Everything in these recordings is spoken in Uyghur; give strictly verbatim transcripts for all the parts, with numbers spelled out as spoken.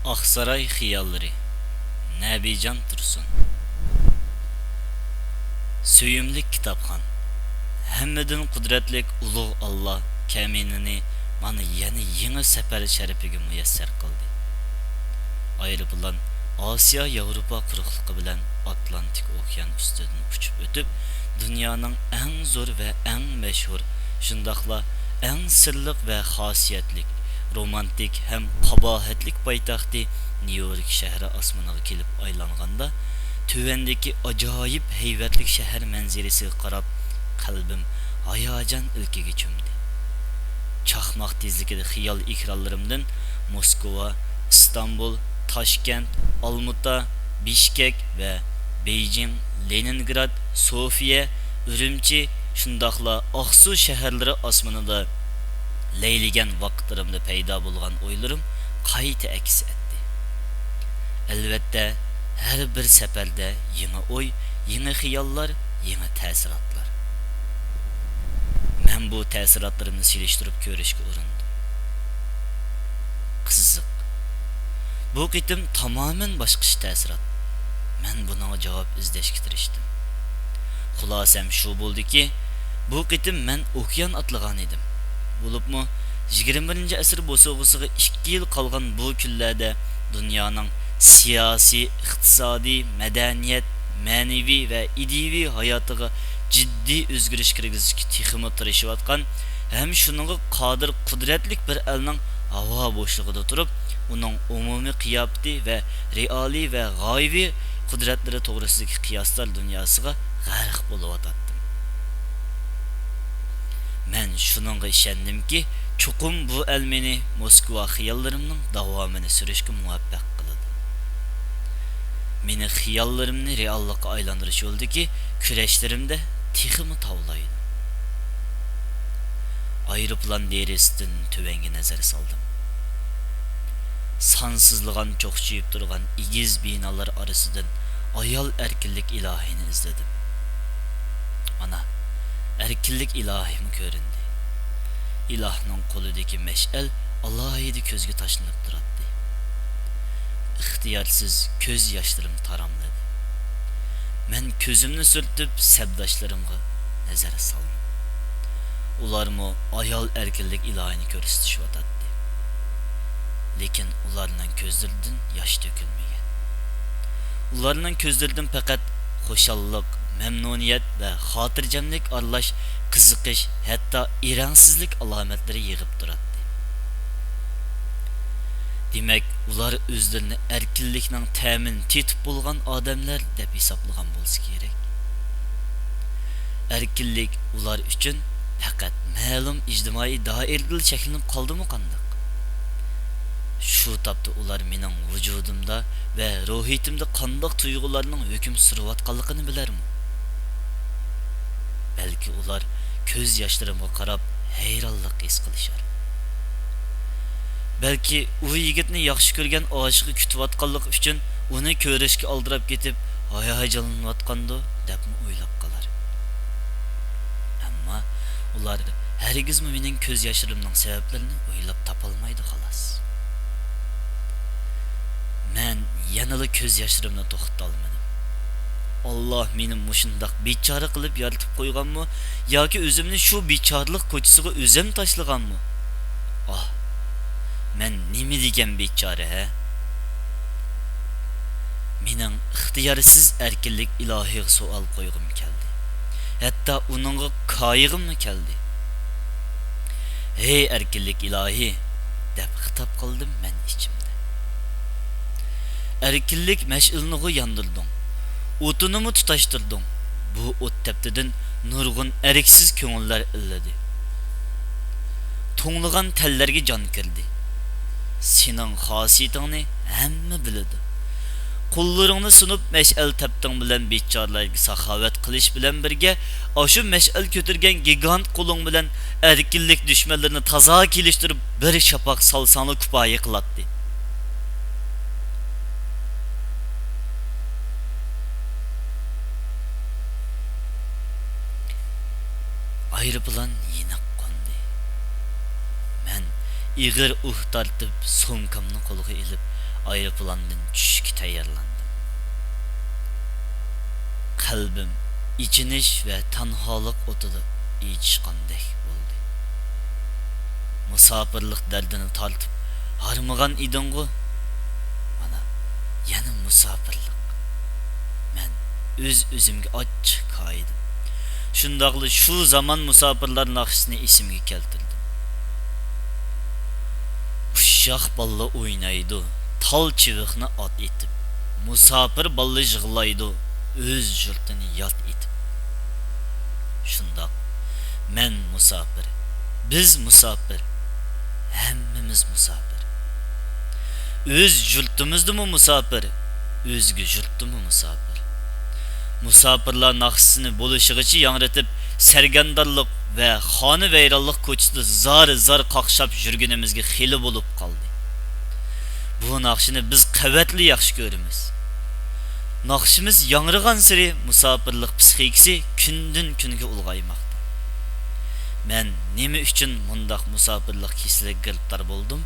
ئاقساراي خىياللىرى، نەبىجان تۇرسۇن. سۆيۈملۈك كىتابخان، ھەممىدىن قۇدرەتلىك ئۇلۇغ ئاللا كەمىنىنى مانا يەنە يېڭى سەپەر شەرىپىگە مۇيەسسەر قىلدى. ئايروپىلان ئاسىيا ياۋروپا قۇرۇقلۇقى بىلەن ئاتلانتىك ئوكيان ئۈستىدىن ئۇچۇپ ئۆتۈپ، دۇنيانىڭ ئەڭ زور ۋە ئەڭ مەشھۇر، شۇنداقلا ئەڭ سىرلىق ۋە خاسىيەتلىك، رومانتىك ھەم قاباھەتلىك پايتەختى نيۇ يورك شەھىرى ئاسمىنىغا كېلىپ ئايلانغاندا، تۆۋەندىكى ئاجايىپ ھەيۋەتلىك شەھەر مەنزىرىسىگە قاراپ، قەلبىم ھاياجان ئىلكىگە چۆمدى. چاقماق تېزلىكىدە خىيال ئېكرانلىرىمدىن موسكۋا، ئىستانبۇل، تاشكەنت، ئالمۇتا، بىشكەك ۋە بېيجىڭ، لېنىنگراد، سوفىيە، ئۈرۈمچى، شۇنداقلا ئاقسۇ شەھەرلىرى ئاسمىنىدا لەيلىگەن ۋاقىتلىرىمدا پەيدا بولغان ئويلىرىم قايتا ئەكس ئەتتى. ئەلۋەتتە، ھەر بىر سەپەردە يېڭى ئوي، يېڭى خىياللار، يېڭى تەسىراتلار. مەن بۇ تەسىراتلىرىمنى سېلىشتۇرۇپ كۆرۈشكە ئۇرۇندۇم. قىزىق. بۇ قېتىم تامامەن باشقىچە تەسىرات. مەن بۇنىڭغا جاۋاب ئىزدەشكە تىرىشتىم. خۇلاسەم شۇ بولدىكى، بۇ قېتىم مەن ئوكيان ئاتلىغان ئىدىم. بولۇپمۇ، يىگىرمە بىرىنچى ئەسىر بوسۇغىسىغا ئىككى يىل قالغان بۇ كۈنلەردە دۇنيانىڭ سىياسىي، ئىقتىسادىي، مەدەنىيەت، مەنىۋى ۋە ئىدىيىۋى ھاياتىغا جىددىي ئۆزگىرىش كىرگۈزۈشكە تېخىمۇ تىرىشىۋاتقان ھەم شۇنىڭغا قادىر قۇدرەتلىك بىر ئەلنىڭ ھاۋا بوشلۇقىدا تۇرۇپ، ئۇنىڭ ئومۇمىي قىياپىتى ۋە رېئالىي ۋە غايىۋىي قۇدرەتلىرى توغرىسىدىكى قىياسلار دۇنياسىغا غەرق بولۇۋاتاتتىم. مەن شۇنىڭغا ئىشەندىمكى، چوقۇم بۇ ئەل مېنى موسكۋا خىياللىرىمنىڭ داۋامىنى سۈرۈشكە مۇۋەپپەق قىلىدۇ. مېنى خىياللىرىمنى رېئاللىققا ئايلاندۇرۇش يولىدىكى كۈرەشلىرىمدە تېخىمۇ تاۋلايدۇ. ئايروپىلان دېرىزىسىدىن تۆۋەنگە نەزەر سالدىم. سانسىزلىغان چوقچىيىپ تۇرغان ئېگىز بىنالار ئارىسىدىن ئايال ئەركىنلىك ئىلاھىنى ئىزلىدىم. مانا، ئەركىنلىك ئىلاھىمۇ كۆرۈندى. ئىلاھنىڭ قولىدىكى مەشئەل ئالاھىدە كۆزگە تاشلىنىپ تۇراتتى. ئىختىيارسىز كۆز ياشلىرىم تاراملىدى. مەن كۆزۈمنى سۈرتۈپ سەپداشلىرىمغا نەزەر سالدىم. ئۇلارمۇ ئايال ئەركىنلىك ئىلاھىنى كۆرسىتىشىۋاتاتتى. لېكىن ئۇلارنىڭ كۆزلىرىدىن ياش تۆكۈلمىگەن. ئۇلارنىڭ كۆزلىرىدىن پەقەت خۇشاللىق، مەمنۇنىيەت ۋە خاتىرجەملىك ئارىلاش قىزىقىش، ھەتتا ئىرەڭسىزلىك ئالامەتلىرى يېغىپ تۇراتتى. دېمەك، ئۇلار ئۆزلىرىنى ئەركىنلىكنىڭ تەمىنى تېتىپ بولغان ئادەملەر دەپ ھېسابلىغان بولسا كېرەك. ئەركىنلىك ئۇلار ئۈچۈن پەقەت مەلۇم ئىجتىمائىي دائىرىدىلا چەكلىنىپ قالدىمۇ قانداق؟ شۇ تاپتا ئۇلار مېنىڭ ۋۇجۇدۇمدا ۋە روھىيىتىمدە قانداق تۇيغۇلارنىڭ ھۆكۈم سۈرۈۋاتقانلىقىنى بىلەرمۇ؟ بەلكى ئۇلار كۆز ياشلىرىمغا قاراپ ھەيرانلىق ھېس قىلىشار. بەلكى ئۇ يىگىتنى ياخشى كۆرگەن ئاشىقى كۈتۈۋاتقانلىقى ئۈچۈن ئۇنى كۆرۈشكە ئالدىراپ كېتىپ ھاياجانلىنىۋاتقاندۇ دەپمۇ ئويلاپ قالار. ئەمما ئۇلار ھەرگىزمۇ مېنىڭ كۆز ياشلىرىمنىڭ سەۋەبلىرىنى ئويلاپ تاپالمايدۇ، خالاس. مەن يەنىلا كۆز ياشلىرىمنى توختىتالمىدىم. ئاللا مېنى مۇشۇنداق بىچارە قىلىپ يارىتىپ قويغانمۇ ياكى ئۆزۈمنى شۇ بىچارىلىق كوچىسىغا ئۆزۈم تاشلىغانمۇ؟ ئاھ، مەن نېمە دېگەن بىچارە، ھە؟ مېنىڭ ئىختىيارسىز ئەركىنلىك ئىلاھىغا سوئال قويغۇم كەلدى. ھەتتا ئۇنىڭغا كايىغىممۇ كەلدى. ھەي ئەركىنلىك ئىلاھى! دەپ خىتاب قىلدىم مەن ئىچىمدە. ئەركىنلىك مەشئىلىنىغۇ ياندۇردۇڭ، ئوتىنىمۇ تۇتاشتۇردۇڭ. بۇ ئوت تەپتىدىن نۇرغۇن ئەركسىز كۆڭۈللەر ئىللىدى. توڭلىغان تەنلەرگە جان كىردى. سېنىڭ خاسىيىتىڭنى ھەممە بىلىدۇ. قوللىرىڭنى سۇنۇپ مەشئەل تەپتىڭ بىلەن بىچارىلەرگە ساخاۋەت قىلىش بىلەن بىرگە، ئاشۇ مەشئەل كۆتۈرگەن گىگانت قولۇڭ بىلەن ئەركىنلىك دۈشمەنلىرىنى تازا كېلىشتۈرۈپ بىر شاپاق سالساڭلا كۇپايە قىلاتتى. ئايروپىلان يېنىق قوندى. مەن ئېغىر ئۇھ تارتىپ، سومكامنى قولغا ئېلىپ، ئايروپىلاندىن چۈشۈشكە تەييارلاندىم. قەلبىم ئېچىنىش ۋە تەنھالىق ئوتىدا ئېچىشقاندەك بولدى. مۇساپىرلىق دەردىنى تارتىپ ھارمىغان ئىدىڭغۇ؟ مانا، يەنە مۇساپىرلىق. مەن ئۆز-ئۆزۈمگە ئاچچىق كايىدىم. شۇنداقلا شۇ زامان مۇساپىرلار ناخشىسىنى ئېسىمگە كەلتۈردۈم. ئۇششاق بالىلار ئوينايدۇ، تال چىۋىقنى ئات ئېتىپ. مۇساپىر بالىلار يىغلايدۇ، ئۆز يۇرتىنى ياد ئېتىپ. شۇنداق، مەن مۇساپىر، بىز مۇساپىر، ھەممىمىز مۇساپىر. ئۆز يۇرتىمىزدىمۇ مۇساپىر، ئۆزگە يۇرتتىمۇ مۇساپىر. مۇساپىرلار ناخشىسىنى بولۇشىغىچە ياڭرىتىپ، سەرگەردانلىق ۋە خانىۋەيرانلىق كوچىسىدا زار-زار قاقشاپ يۈرگىنىمىزگە خېلى بولۇپ قالدى. بۇ ناخشىنى بىز قەۋەتلا ياخشى كۆرىمىز. ناخشىمىز ياڭرىغانسېرى مۇساپىرلىق پىسخىكىسى كۈندىن-كۈنگە ئۇلغايماقتا. مەن نېمە ئۈچۈن مۇنداق مۇساپىرلىق كېسىلىگە گىرىپتار بولدۇم؟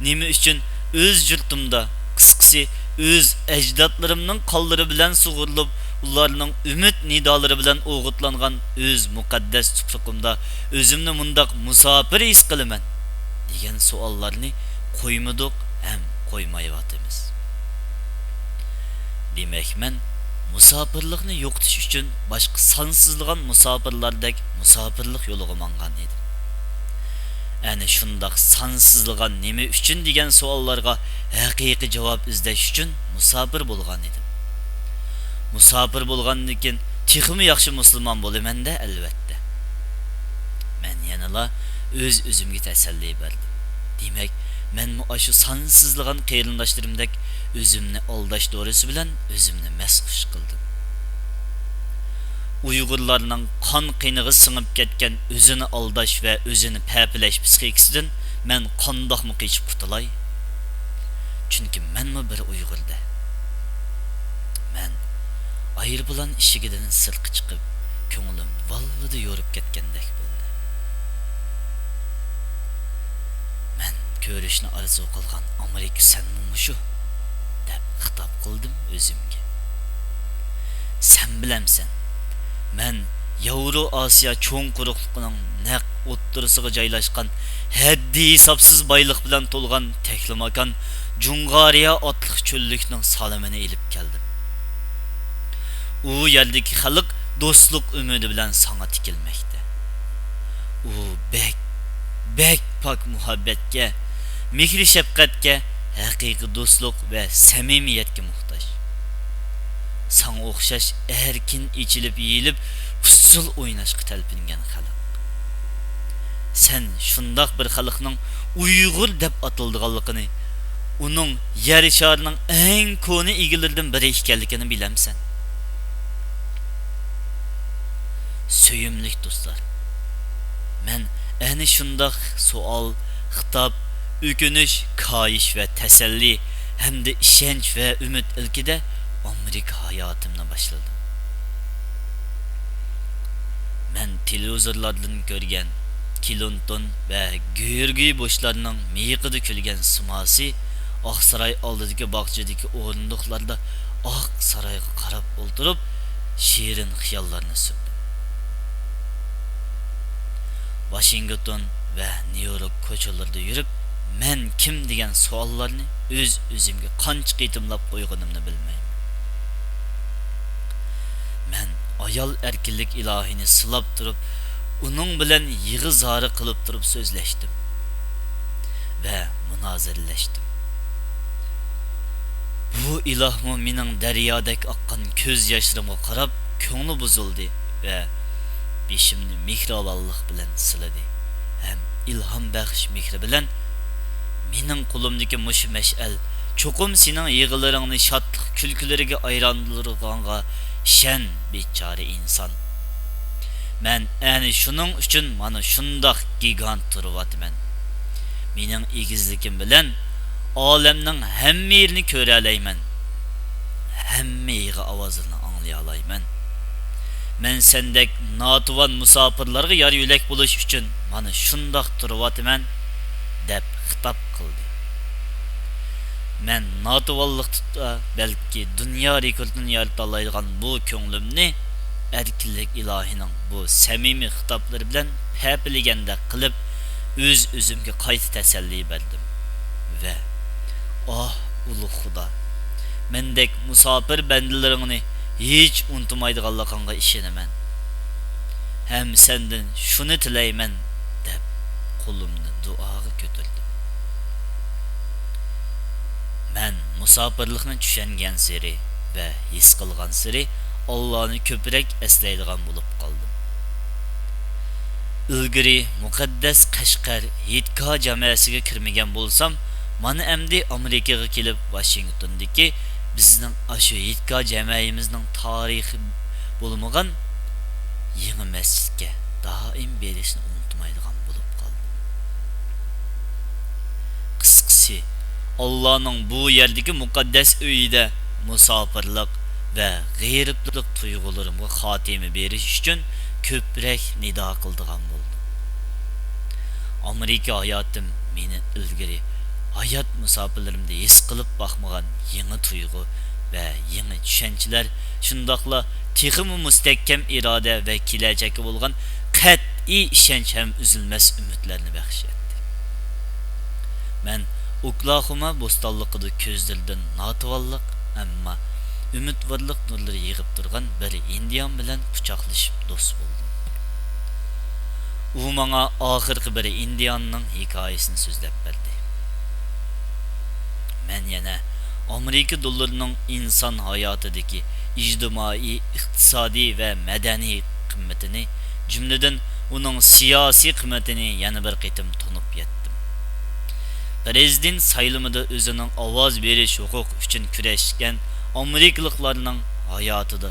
نېمە ئۈچۈن ئۆز يۇرتۇمدا، قىسقىسى، ئۆز ئەجدادلىرىمنىڭ قانلىرى بىلەن سۇغۇرۇلۇپ، ئۇلارنىڭ ئۈمىد نىدالىرى بىلەن ئوغۇتلانغان ئۆز مۇقەددەس تۇپرىقىمدا ئۆزۈمنى مۇنداق مۇساپىر ھېس قىلىمەن؟ دېگەن سوئاللارنى قويمىدۇق ھەم قويمايۋاتىمىز. دېمەك، مەن مۇساپىرلىقنى يوقىتىش ئۈچۈن باشقا سانسىزلىغان مۇساپىرلاردەك مۇساپىرلىق يولىغا ماڭغان ئىدىم. ئەنە شۇنداق سانسىزلىغان نېمە ئۈچۈن دېگەن سوئاللارغا ھەقىقىي جاۋاب ئىزدەش ئۈچۈن مۇساپىر بولغان ئىدىم. مۇساپىر بولغاندىن كېيىن تېخىمۇ ياخشى مۇسۇلمان بولىمەن-دە، ئەلۋەتتە. مەن يەنىلا ئۆز-ئۆزۈمگە تەسەللى بەردىم. دېمەك، مەنمۇ ئاشۇ سانسىزلىغان قېرىنداشلىرىمدەك ئۆزۈمنى ئالداش دورىسى بىلەن ئۆزۈمنى مەستخۇش قىلدىم. ئۇيغۇرلارنىڭ قان قېنىغا سىڭىپ كەتكەن ئۆزىنى ئالداش ۋە ئۆزىنى پەپىلەش پىسخىكىسىدىن مەن قانداقمۇ قېچىپ قۇتۇلاي؟ چۈنكى مەنمۇ بىر ئۇيغۇر-دە. مەن ئايروپىلان ئىشىكىدىن سىرتقا چىقىپ، كۆڭلۈم ۋاللىدە يورۇپ كەتكەندەك بولدى. مەن كۆرۈشنى ئارزۇ قىلغان ئامېرىكا سەنمۇ مۇشۇ؟ دەپ خىتاب قىلدىم ئۆزۈمگە. سەن بىلەمسەن، مەن ياۋرو ئاسىيا چوڭ قۇرۇقلۇقىنىڭ نەق ئوتتۇرىسىغا جايلاشقان ھەددى ھېسابسىز بايلىق بىلەن تولغان تەكلىماكان جۇڭغارىيا ئاتلىق چۆللۈكنىڭ سالىمىنى ئېلىپ كەلدىم. ئۇ يەردىكى خەلق دوستلۇق ئۈمىدى بىلەن ساڭا تىكىلمەكتە. ئۇ بەك، بەك پاك مۇھەببەتكە، مېھرى-شەپقەتكە، ھەقىقىي دوستلۇق ۋە سەمىمىيەتكە موھتاج. ساڭا ئوخشاش ئەركىن ئېچىلىپ-يېيىلىپ، ئۇسسۇل ئويناشقا تەلپۈنگەن خەلق. سەن شۇنداق بىر خەلقنىڭ ئۇيغۇر دەپ ئاتىلىدىغانلىقىنى، ئۇنىڭ يەر شارىنىڭ ئەڭ كونا ئىگىلىرىدىن بىرى ئىكەنلىكىنى بىلەمسەن؟ سۆيۈملۈك دوستلار، مەن ئەنە شۇنداق سوئال، خىتاب، ئۆكۈنۈش، كايىش ۋە تەسەللى ھەمدە ئىشەنچ ۋە ئۈمىد ئىلكىدە ئامېرىكا ھاياتىمنى باشلىدىم. مەن تېلېۋىزورلاردىن كۆرگەن كلىنتون ۋە گېئورگىي بۇشلارنىڭ مىيىقىدا كۈلگەن سىماسى، ئاقساراي ئالدىدىكى باغچىدىكى ئورۇندۇقلاردا ئاق سارايغا قاراپ ئولتۇرۇپ، شېرىن خىياللارنى سۈردۈم. ۋاشىنگتون ۋە نيۇ يورك كوچىلىرىدا يۈرۈپ، مەن كىم دېگەن سوئاللارنى ئۆز-ئۆزۈمگە قانچە قېتىملاپ قويغىنىمنى بىلمەيمەن. مەن ئايال ئەركىنلىك ئىلاھىنى سىلاپ تۇرۇپ، ئۇنىڭ بىلەن يىغا-زارا قىلىپ تۇرۇپ سۆزلەشتىم ۋە مۇنازىرىلەشتىم. بۇ ئىلاھمۇ مېنىڭ دەريادەك ئاققان كۆز ياشلىرىمغا قاراپ كۆڭلى بۇزۇلدى ۋە بېشىمنى مېھرىبانلىق بىلەن سىلىدى ھەم ئىلھام بەخش مېھرى بىلەن، مېنىڭ قولۇمدىكى مۇشۇ مەشئەل چوقۇم سېنىڭ يىغىلىرىڭنى شادلىق كۈلكىلىرىگە ئايلاندۇرىدىغانغا ئىشەن، بىچارە ئىنسان. مەن ئەنە شۇنىڭ ئۈچۈن مانا شۇنداق گىگانت تۇرۇۋاتىمەن. مېنىڭ ئېگىزلىكىم بىلەن ئالەمنىڭ ھەممە يېرىنى كۆرەلەيمەن. ھەممە يىغا ئاۋازلىرىنى ئاڭلىيالايمەن. مەن سەندەك ناتىۋان مۇساپىرلارغا يار يۆلەك بولۇش ئۈچۈن مانا شۇنداق تۇرۇۋاتىمەن، دەپ خىتاب قىلدى. مەن ناتىۋانلىقتا بەلكى دۇنيا رېكورتىنى يارىتالايدىغان بۇ كۆڭلۈمنى ئەركىنلىك ئىلاھىنىڭ بۇ سەمىمىي خىتابلىرى بىلەن پەپىلىگەندەك قىلىپ، ئۆز-ئۆزۈمگە قايتا تەسەللى بەردىم ۋە، ئاھ، ئۇلۇغ خۇدا، مەندەك مۇساپىر بەندىلىرىڭنى ھېچ ئۇنتۇمايدىغانلىقىڭغا ئىشىنىمەن ھەم سەندىن شۇنى تىلەيمەن، دەپ قولۇمنى دۇئاغا كۆتۈردۈم. مەن مۇساپىرلىقنى چۈشەنگەنسېرى ۋە ھېس قىلغانسېرى ئاللانى كۆپرەك ئەسلەيدىغان بولۇپ قالدىم. ئىلگىرى مۇقەددەس قەشقەر ھېيتگاھ جامەسىگە كىرمىگەن بولسام، مانا ئەمدى ئامېرىكىغا كېلىپ، ۋاشىنگتوندىكى بىزنىڭ ئاشۇ ھېيتگاھ جامەيىمىزنىڭ تارىخى بولمىغان يېڭى مەسچىتكە دائىم بېرىشنى ئۇنتۇمايدىغان بولۇپ قالدىم. قىسقىسى، ئاللانىڭ بۇ يەردىكى مۇقەددەس ئۆيىدە مۇساپىرلىق ۋە غېرىبلىق تۇيغۇلىرىمغا خاتىمە بېرىش ئۈچۈن كۆپرەك نىدا قىلىدىغان بولدۇم. ئامېرىكا ھاياتىم مېنى ئىلگىرى ھايات مۇساپىلىرىمدە ھېس قىلىپ باقمىغان يېڭى تۇيغۇ ۋە يېڭى چۈشەنچىلەر، شۇنداقلا تېخىمۇ مۇستەھكەم ئىرادە ۋە كېلەچەككە بولغان قەتئىي ئىشەنچ ھەم ئۈزۈلمەس ئۈمىدلەرنى بەخش ئەتتى. مەن ئوكلاھوما بوستانلىقىدا كۆزلىرىدىن ناتىۋانلىق، ئەمما ئۈمىدۋارلىق نۇرلىرى يېغىپ تۇرغان بىر ئىندىيان بىلەن قۇچاقلىشىپ دوست بولدۇم. ئۇ ماڭا ئاخىرقى بىر ئىندىياننىڭ ھېكايىسىنى سۆزلەپ بەردى. مەن يەنە ئامېرىكا دوللىرىنىڭ ئىنسان ھاياتىدىكى ئىجتىمائىي، ئىقتىسادىي ۋە مەدەنىي قىممىتىنى، جۈملىدىن ئۇنىڭ سىياسىي قىممىتىنى يەنە بىر قېتىم تونۇپ يەتتىم. پىرېزىدېنت سايلىمىدا ئۆزىنىڭ ئاۋاز بېرىش ھوقۇقى ئۈچۈن كۈرەشكەن ئامېرىكىلىقلارنىڭ ھاياتىدا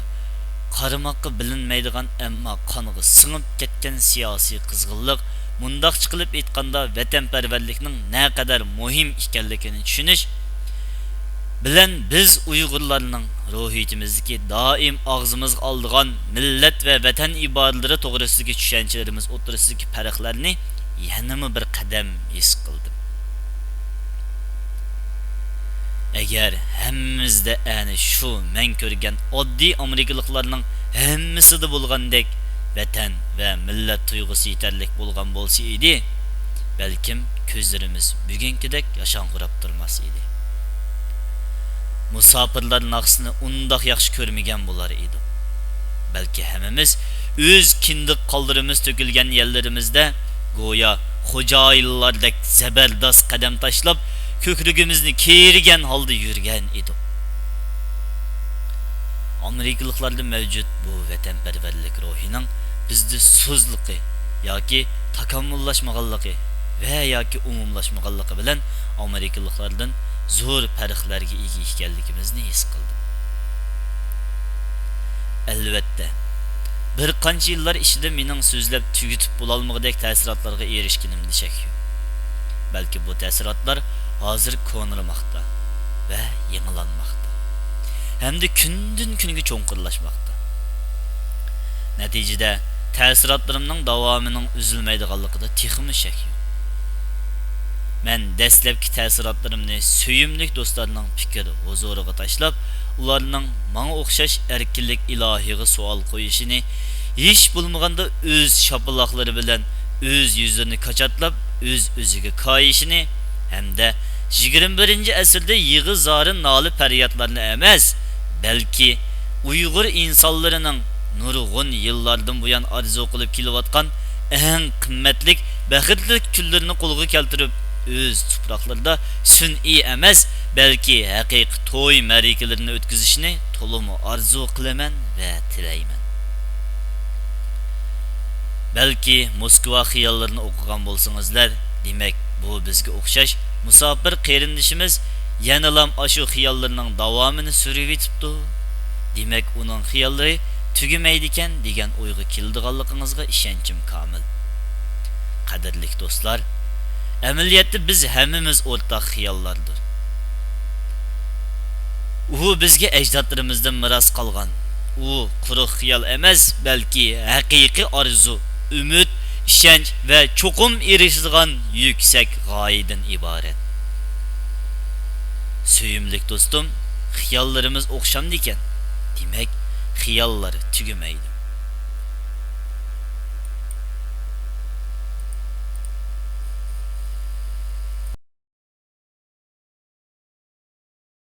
قارىماققا بىلىنمەيدىغان، ئەمما قانغا سىڭىپ كەتكەن سىياسىي قىزغىنلىق مۇنداقچە قىلىپ ئېيتقاندا، ۋەتەنپەرۋەرلىكنىڭ نەقەدەر مۇھىم ئىكەنلىكىنى چۈشىنىش بىلەن بىز ئۇيغۇرلارنىڭ روھىيىتىمىزدىكى دائىم ئاغزىمىزغا ئالىدىغان مىللەت ۋە ۋەتەن ئىبارىلىرى توغرىسىدىكى چۈشەنچىلىرىمىز ئوتتۇرىسىدىكى پەرقلەرنى يەنىمۇ بىر قەدەم ھېس قىلدىم. ئەگەر ھەممىمىزدە ئەنە شۇ مەن كۆرگەن ئاددىي ئامېرىكىلىقلارنىڭ ھەممىسىدە بولغاندەك ۋەتەن ۋە مىللەت تۇيغۇسى يېتەرلىك بولغان بولسا ئىدى، بەلكىم كۆزلىرىمىز بۈگۈنكىدەك ياشاڭغۇراپ تۇرماس ئىدى. مۇساپىرلار ناخشىسىنى ئۇنداق ياخشى كۆرمىگەن بولار ئىدۇق. بەلكى ھەممىمىز ئۆز كىندىك قانلىرىمىز تۆكۈلگەن يەرلىرىمىزدە گويا خوجايىنلاردەك زەبەرداس قەدەم تاشلاپ، كۆكرىكىمىزنى كېرىگەن ھالدا يۈرگەن ئىدۇق. ئامېرىكىلىقلاردا مەۋجۇت بۇ ۋەتەنپەرۋەرلىك روھىنىڭ بىزدە سۇسلۇقى ياكى تاكامۇللاشمىغانلىقى ۋە ياكى ئومۇملاشمىغانلىقى بىلەن ئامېرىكىلىقلاردىن زور پەرقلەرگە ئىگە ئىكەنلىكىمىزنى ھېس قىلدىم. ئەلۋەتتە، بىر قانچە يىللار ئىچىدە مېنىڭ سۆزلەپ تۈگىتىپ بولالمىغۇدەك تەسىراتلارغا ئېرىشكىنىمدە شەك يوق. بەلكى بۇ تەسىراتلار ھازىر كونىرىماقتا ۋە يېڭىلانماقتا ھەمدە كۈندىن-كۈنگە چوڭقۇرلاشماقتا. نەتىجىدە، تەسىراتلىرىمنىڭ داۋامىنىڭ ئۈزۈلمەيدىغانلىقىدا تېخىمۇ شەك يوق. مەن دەسلەپكى تەسىراتلىرىمنى سۆيۈملۈك دوستلارنىڭ پىكىر ھۇزۇرىغا تاشلاپ، ئۇلارنىڭ ماڭا ئوخشاش ئەركىنلىك ئىلاھىغا سوئال قويۇشىنى، ھېچ بولمىغاندا ئۆز شاپىلاقلىرى بىلەن ئۆز يۈزلىرىنى كاچاتلاپ، ئۆز-ئۆزىگە كايىشىنى ھەمدە يىگىرمە بىرىنچى ئەسىردە يىغا-زارى، نالە-پەريادلارنى ئەمەس، بەلكى ئۇيغۇر ئىنسانلىرىنىڭ نۇرغۇن يىللاردىن بۇيان ئارزۇ قىلىپ كېلىۋاتقان ئەڭ قىممەتلىك، بەختلىك كۈنلىرىنى قولغا كەلتۈرۈپ، ئۆز تۇپراقلىرىدا سۈنئىي ئەمەس، بەلكى ھەقىقىي توي مەرىكىلىرىنى ئۆتكۈزۈشىنى تولىمۇ ئارزۇ قىلىمەن ۋە تىلەيمەن. بەلكى موسكۋا خىياللىرىنى ئوقۇغان بولسىڭىزلەر، دېمەك، بۇ بىزگە ئوخشاش مۇساپىر قېرىندىشىمىز يەنىلام ئاشۇ خىياللىرىنىڭ داۋامىنى سۈرۈۋېتىپتۇ. دېمەك، ئۇنىڭ خىياللىرى تۈگىمەيدىكەن، دېگەن ئويغا كېلىدىغانلىقىڭىزغا ئىشەنچىم كامىل. قەدىرلىك دوستلار، ئەمەلىيەتتە بىز ھەممىمىز ئورتاق خىياللاردۇر. ئۇ بىزگە ئەجدادلىرىمىزدىن مىراس قالغان. ئۇ قۇرۇق خىيال ئەمەس، بەلكى ھەقىقىي ئارزۇ، ئۈمىد، ئىشەنچ ۋە چوقۇم ئېرىشىدىغان يۈكسەك غايىدىن ئىبارەت. سۆيۈملۈك دوستۇم، خىياللىرىمىز ئوخشامدىكەن، دېمەك، خىياللار تۈگىمەيدۇ.